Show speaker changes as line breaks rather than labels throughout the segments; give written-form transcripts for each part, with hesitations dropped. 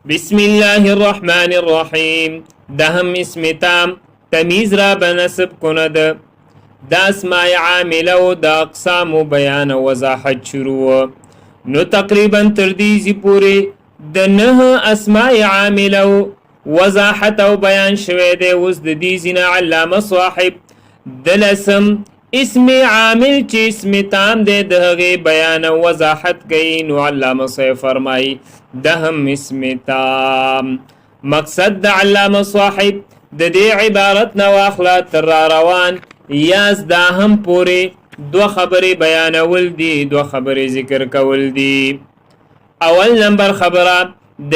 بسم الله الرحمن الرحیم. دهم اسم تام تمیز را بنسب کند. د اسماء عامله او د اقسام بیان او وضاحت شروع. نو تقریبا تر دې ځي پورې د نه اسماء عامله وضاحت او بیان شوی دی. اوس د دې ځینه علامه صاحب د لسم اسم عامل چې اسم تام دی د هغې بیان او وضاحت کوي. نو علامه صاحب فرمایي دهم اسم تام. مقصد د علامه صاحب د دې عبارت نه واخله تر را روان 11 پورې دوه خبرې بیانول دي، دوه خبرې ذکر کول دي. اول نمبر خبره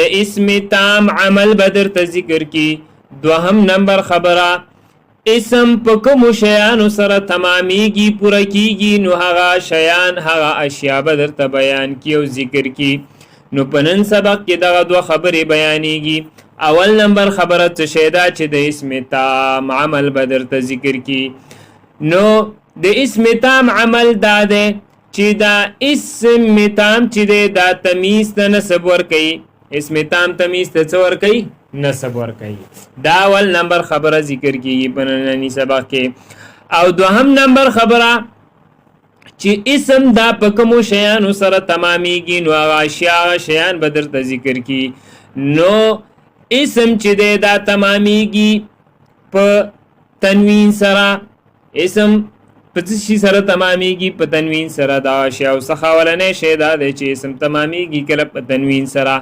د اسم تام عمل به درته ذکر کی. دوهم نمبر خبره اسم په کومو شیانو سره تمامیږي، پوره کیږي، نو هغه شیان هغه اشیا به درته بیان کی او ذکر کی. نو په نن سبق کې دغه دوه خبرې بیانیږي. اول نمبر خبره څه شی ده چې د اسم تام عمل به درته ذکر کی. نو د اسم تام عمل دا دی چې دا اسم تام چې دی دا تمیز ته نسب ورکوي. اسم تام تمیز ته څه ورکوي؟ نسب ورکوي. دا اول نمبر خبره ذکر کیږي په ننني سبق کې. او دوهم نمبر خبره چې اسم دا په کومو شیانو سره تمامیږي، نو هغه اشیا هغه شیان به درته ذکر کی. نو اسم چې دی دا تمامیږي په تنوین سره. اسم په څه شي سره تمامیږي؟ په تنوین سره. دا اشیاء څخه اولنی شی دا دی چې اسم تمامیږي کله په تنوین سره،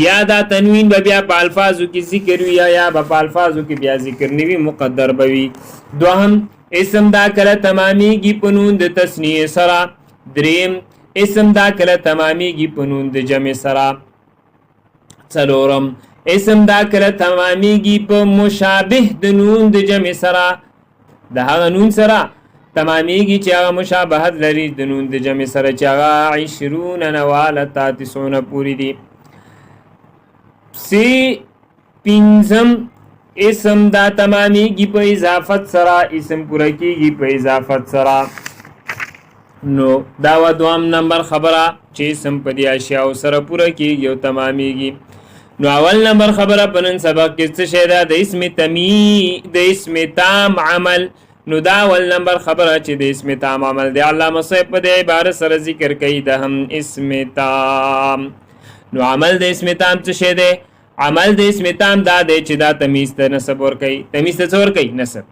یا دا تنوین به بیا په الفاظو کې ذکر وي یا به په الفاظو کې بیا ذکر نه وي، مقدر به وي. دوهم اسم دا کله تمامیږي په نون د تثنیې سره. دریم اسم دا کله تمامیږي په نون د جمع سره. څلورم اسم دا کله تمامیږي په مشابه د نون د جمع سره، د هغه نون سره تمامیږي چې هغه مشابهت لري د نون د جمع سره، چې هغه 20 نواله تا 90 پورې دي. سی پنځم اسم دا تمامیږي په اضافت سره، اسم پوره کیږي په اضافت سره. نو دا و دوام نمبر خبره چې اسم په دې اشیاء سره پوره کیږي او تمامیږي. نو اول نمبر خبره په نن سبق کې څه شی ده؟ د اسم تمی د اسم تام عمل. نو دا اول نمبر خبره چې د اسم تام عمل دی علامه صاحب په دې عبارت سره ذکر کوي د هم اسم تام. نو عمل د اسم تام څه شی دی؟ عمل د اسم تام دا دی چې دا تمیز ته نسب ورکوي. تمیز ته څه ورکوي؟ نسب.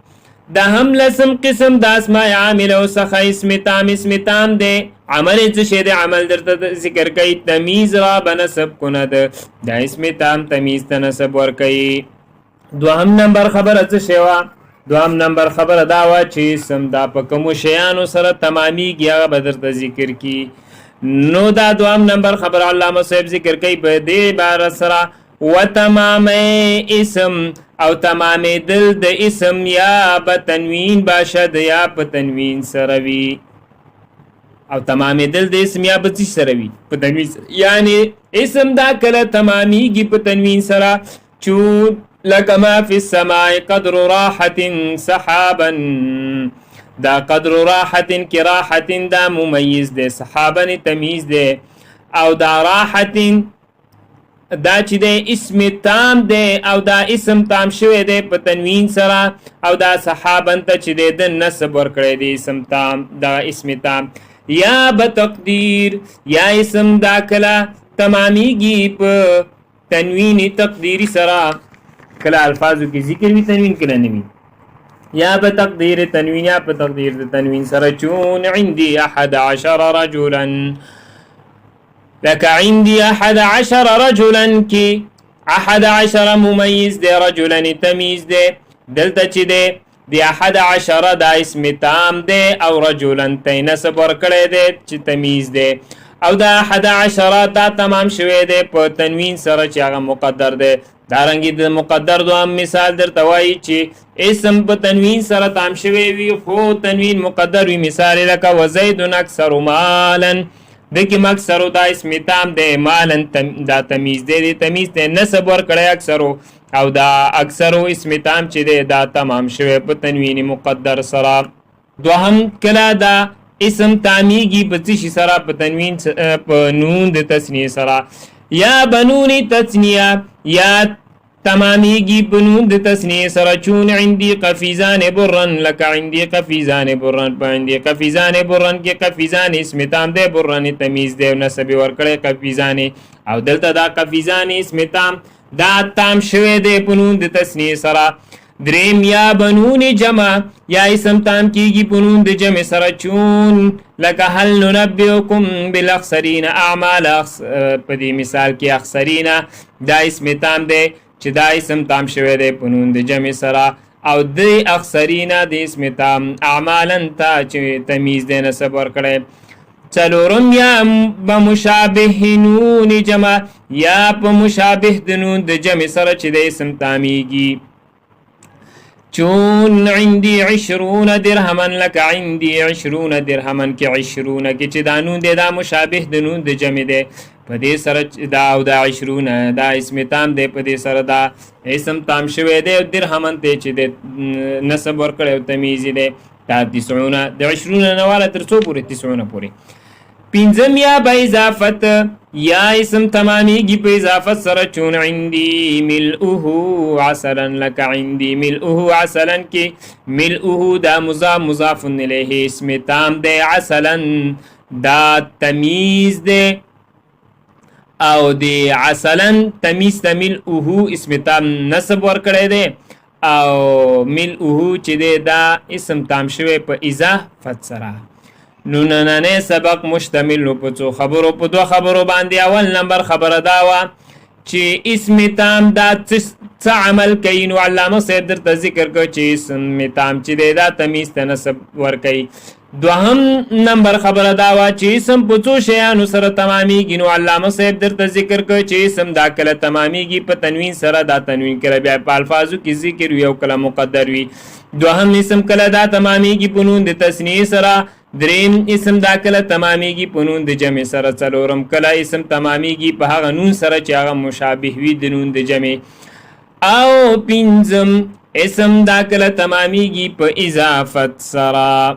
د هم لسم قسم د اسماء عامل او څخه اسم تام اسم تام دی. عمل څه شی دی؟ عمل درته ذکر کوي تمیز را بنسب کند. د اسم تام تمیز ته نسب ورکوي. دوهم نمبر خبره څه شی وه؟ دوهم نمبر خبره دا وه چې اسم دا په کومو شیانو سره تمامیږي هغه به درته ذکر کی. نو دا دوهم نمبر خبره علامه صاحب ذکر کوي په دې عبارت سره و تمام اسم او تمام دل د اسم یا به تنوین باشد یا په تنوین سره وي. او تمام دل د اسم یا په څه سره وي؟ په تنوین سره. یعنی اسم دا کله تمامیږي په تنوین سره، چون لکه ما فی السماء قدر راحت سحابا. دا قدر راحت کې راحت دا ممیز دی، سحابا تمیز دی، او دا راحت دا چې دی اسم تام دی او دا اسم تام شوی دی په تنوین سره، او دا سحابا ته چې دی د نسب ورکړی دی اسم تام، دا اسم تام یا به تقدیر یا اسم دا کله تمامیږي په تنوین تقدیری سره. کله الفاظو کې ذکر وي تنوین، کله نه وي، یا به تقدیر تنوین یا په تقدیر د تنوین سره. چون عندي 11 رجلا، لکه عندي 11 رجلا کې 11 ممیز دی، رجلا تمیز دی. دلته چې دی د 11 دا اسم تام دی او رجلا ته نسب ورکړی دی چې تمیز دی، او دا 11 دا تمام شوی دی په تنوین سره چې هغه مقدر دی. دارنګې د مقدر دوام مثال درته وایي چې اسم په تنوین سره تام شوی وي خو تنوین مقدر وي. مثال لکه وزید اکثر مالا، دکې مکثر دا اسم تام دی، مالا دا تمیز دی، دی تمیز دی نسب ورکړی اکثرو، او دا اکثرو اسم تام چې دی دا تمام شوی په تنوین مقدر سره. دوهم کله دا اسم تامیږي په څه شي سره؟ په تنوین په نون د تثنیې سره. یا بنون تثنیه، یا تمامیږي په نون د تثنیه سره، چون عندي قفیزان برن، لکه عندي قفیزان برن، په عندي قفیزان برن کې قفیزان اسم تام دی، برن تمیز دی، نسب ورکړی قفیزان، او دلته دا قفیزان اسم تام دا تام شوی دی په نون د تثنیه سره. دریم یا بنون جمع، یا اسم تام کیږي په نون د جمع سره، چون لکه هل ننبئکم بالاخسرین اعمال، په دې مثال کې اخسرین دا اسم تام دی چې دا اسم تام شوی دی په نون د جمع سره، او د اخسرین د اسم تام اعمالا ته چې تمیز دی نسب ورکړی. څلورم یا به مشابه نون جمع، یا په مشابه د نون د جمع سره چې د اسم تامیږي، چون عندي 20 درهما، لکه عندي 20 درهما کې 20 کې چې دا نون دی دا مشابه د نون د جمع دی، په دې سره دا او دا 20 دا اسم تام دی، په دې سره دا اسم تام شوی دی، درهما ته چې د نسب ورکړی او تمیز دی. دا 90 د 20 نه واله تر څو پورې؟ 90 پورې. پنځم یا به اضافت، یا اسم تمامیږي په اضافت سره، چون عندي ملؤه عسلا، لکه عندي ملؤه عسلا کې ملؤه دا مضاف مضاف الیه اسم تام دی، عسلا دا تمیز دی، او دی عسلا تمیز ته ملؤه اسم تام نسب ورکړی دی، او ملؤه چې دی دا اسم تام شوی په اضافت سره. نو نننی سبق مشتمل په څو خبرو، په دوه خبرو باندې. اول نمبر خبره دا وه چې اسم تام دا څه عمل کوي، نو علامه صاحب درته ذکر کړ چې اسم تام چې دی دا تمیز ته نسب ورکوي. دوهم نمبر خبره دا وه چې اسم په څو شیانو سره تمامیږي، نو علامه صاحب درته ذکر کړ چې اسم دا کله تمامیږي په تنوین سره، دا تنوین کله بیا په الفاظو کې ذکر وي او کله مقدر وي. دوهم اسم کله دا تمامیږي په نون د تثنیې سره. دریم اسم دا کله تمامیږي په نون د جمع سره. څلورم کله اسم تمامیږي په هغه نون سره چې هغه مشابه وي د نون د جمع. او پنځم اسم دا کله تمامیږي په اضافت سره.